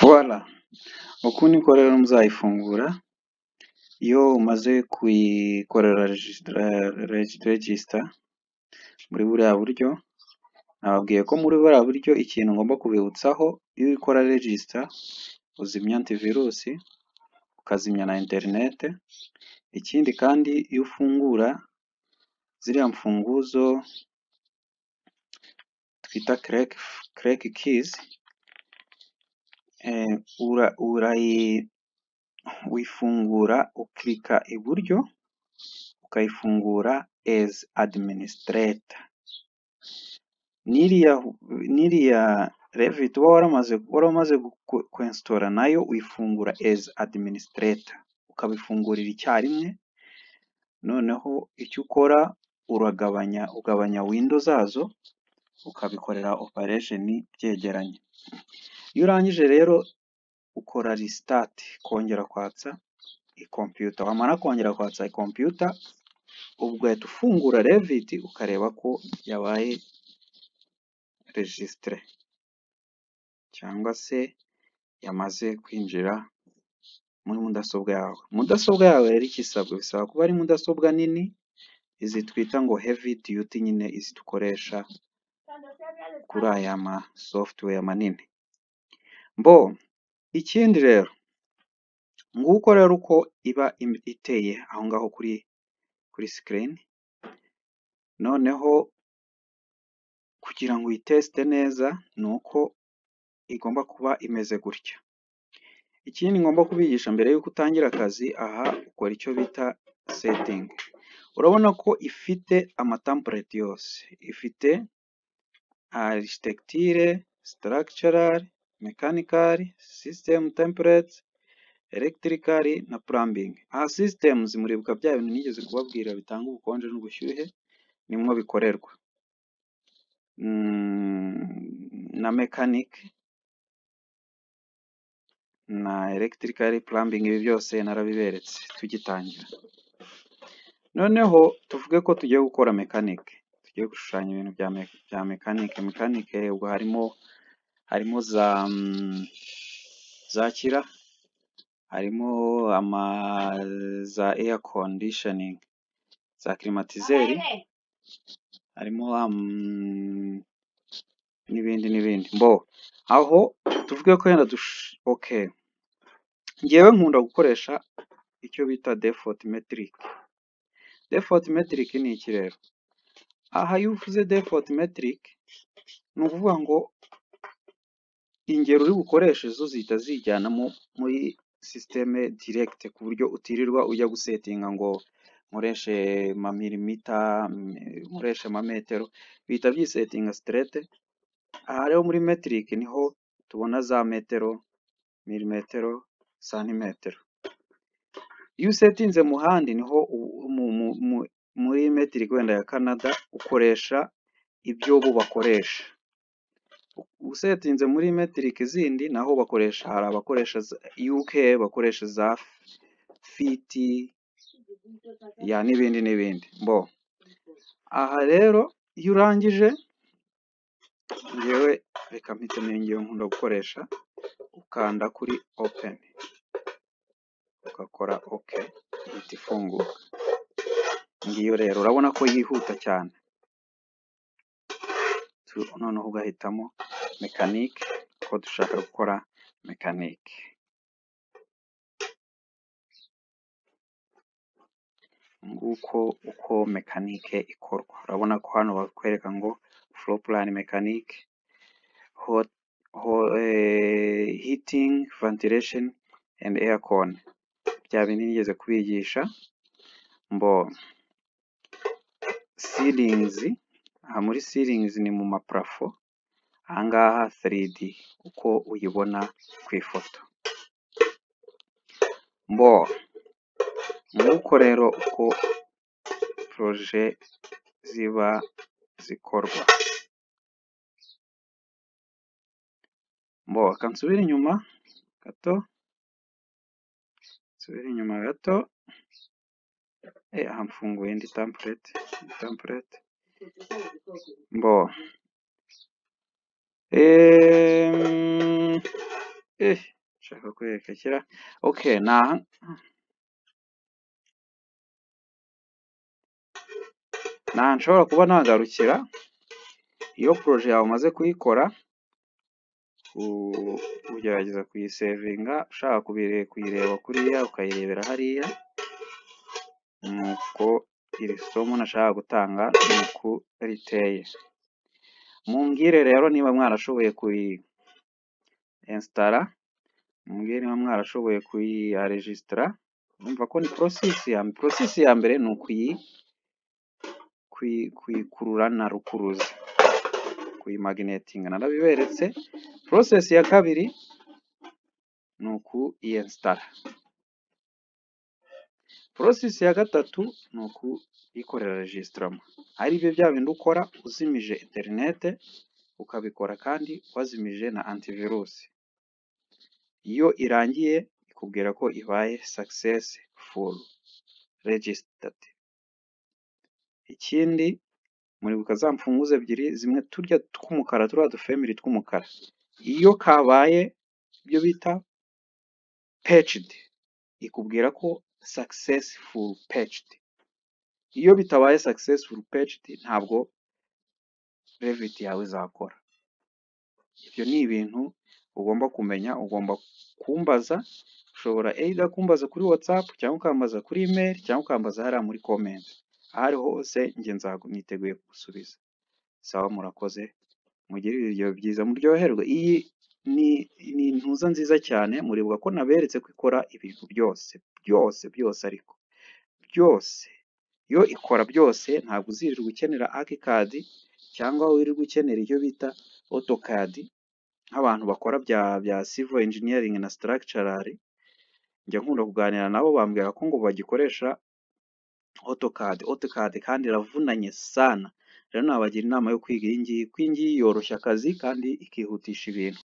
Voila, uku niko rero muzayifungura. Iyo umaze kuyikorera register muri buriya buryo, nababwiye ko muri buriya buryo ikintu ngomba kubibutsaho, iyo ukora register uzimya antivirusi, ukazimya na interinete. Ikindi kandi iyo ufungura ziriya mfunguzo twita crack keys, uyifungura ukirika iburyo ukayifungura as administrator. N'iriya Revit uba waramaze kwinstalla nayo uyifungura as administrator, ukabifungurira icyarimwe. Noneho icyo ukora uragabanya, ugabanya window zazo, ukabikorera operation byegeranye. Iyo urangije rero ukora restart, kongera kwatsa computer. Wamara kongera kwatsa computer, ubwo ugahita ufungura Revit ukareba ko yabaye register cyangwa se yamaze kwinjira muri mudasobwa yawe. Mudasobwa yawe rero icyo isabwa, bisaba kuba ari mudasobwa nini, izi twita ngo heavy duty nyine, izi dukoresha kuri aya ma software manini. Mbo ikindi rero, nguko rero uko iba iteye aho ngaho kuri screen. Noneho kugira ngo uyiteste neza ni uko igomba kuba imeze gutya. Ikindi ngomba kubigisha mbere y'uko utangira akazi, aha ukora icyo bita setting. Urabona ko ifite amatemplate yose, ifite architecture, structural, mechanical, system template, electrical na plumbing. Aha systems muribuka bya bintu nigeze kubabwira bitanga ubukonje n'ubushyuhe, nimwo bikorerwa. Na mechanic na electrical, plumbing, ibi byose narabiberetse tugitangira. Noneho tuvuge ko tugiye gukora mechanic, tugiye gushushanya ibintu bya mechanic. Mechanic ubwo harimo za chiller, harimo ama za air conditioning, za climatiseur, harimo n'ibindi n'ibindi. Mbo aho tuvuge ko wenda, okay, njyewe nkunda gukoresha icyo bita default metric. Default metric ni iki rero? Aha iyo uvuze default metric ni ukuvuga ngo ingero uri bukoreshe zo zihita zijyanamo muri système direct, ku buryo utirirwa ujya gusetinga ngo nkoreshe mamilimita, nkoreshe amametero, bihita byisetinga straight. Aha rero muri metric niho tubona za metero, milimetero, santimetero. Iyo usetinze mu handi niho muri metric wenda ya Canada ukoresha ibyo bo bakoresha. Usetinze muri metric zindi naho bakoresha, hari abakoresha UK bakoresha za feet ya n'ibindi n'ibindi. Mbo aha rero iyo urangije, njyewe reka mpitemo iyi ngiyo nkunda gukoresha, ukanda kuri open, ugakora okay, ihita ifunguka. Ngiyo rero urabona ko yihuta cyane. Noneho ugahitamo mechanic, ko dushaka gukora mechanic. Nguko uko mechanic ikorwa. Urabona ko hano bakwereka ngo floor plan mechanic, heating, ventilation and aircon. Bya bindi nigeze kubigisha. Mbo ceilings, aha muri ceilings ni mu maparafo, aha ngaha 3D uko uyibona ku ifoto. Mbo nguko rero uko projet ziba zikorwa. Mbo reka nsubire inyuma gato, nsubire inyuma gato. Aha mfunguye indi template. Mbo Nshaka kwerekera. Okay, naha naha nshobora kuba nagarukira. Iyo projet yawe umaze kuyikora, ugerageza kuyisevinga, ushaka kuyireba kuriya ukayirebera hariya. Nuko iri somo nashaka gutanga nuku riteye. Mumbwire rero niba mwarashoboye kuyi installa, mumbwire niba mwarashoboye kuyiregistra. Urumva ko ni process ya mbere. Process ya mbere ni kuyikurura na rukuruzi, kuyimagnetinga narabiberetse. Process ya kabiri ni ukuyiinstalla. Process ya gatatu ni ukuyikorera registrama, ari byo bya bindi ukora uzimije internet, ukabikora kandi wazimije na antivirus. Iyo irangiye ikubwira ko ibaye successful registered. Ikindi muribuka za mfunguzo ebyiri, zimwe turya tw'umukara, turiya dufemiri tw'umukara. Iyo kabaye ibyo bita patched, ikubwira ko successful patched. Iyo bitabaye successful patched, ntabwo Revit yawe izakora. Ibyo ni ibintu ugomba kumenya, ugomba kumbaza. Ushobora either kumbaza kuri WhatsApp, cyangwa ukambaza kuri email, cyangwa ukambaza hariya muri comment. Aho ari hose njye niteguye kugusubiza. Sawa, murakoze, mugire ibihe byiza, muryoherwe. Iyi ni intuza nziza cyane, muribuka ko naberetse ko ikora ibintu byose byose byose, ariko byose yo ikora byose. Ntabwo uzirirwa ukenera ArchiCAD cyangwa wirirwa ukenera icyo bita AutoCAD, nk'abantu bakora bya civil engineering na structural. Njya nkunda kuganira nabo, bambwira ko ngo bagikoresha AutoCAD. AutoCAD kandi iravunanye sana. Rero nabagira inama yo kwiga iyi ngiyi, kuko iyi ngiyi yoroshya akazi kandi ikihutisha ibintu.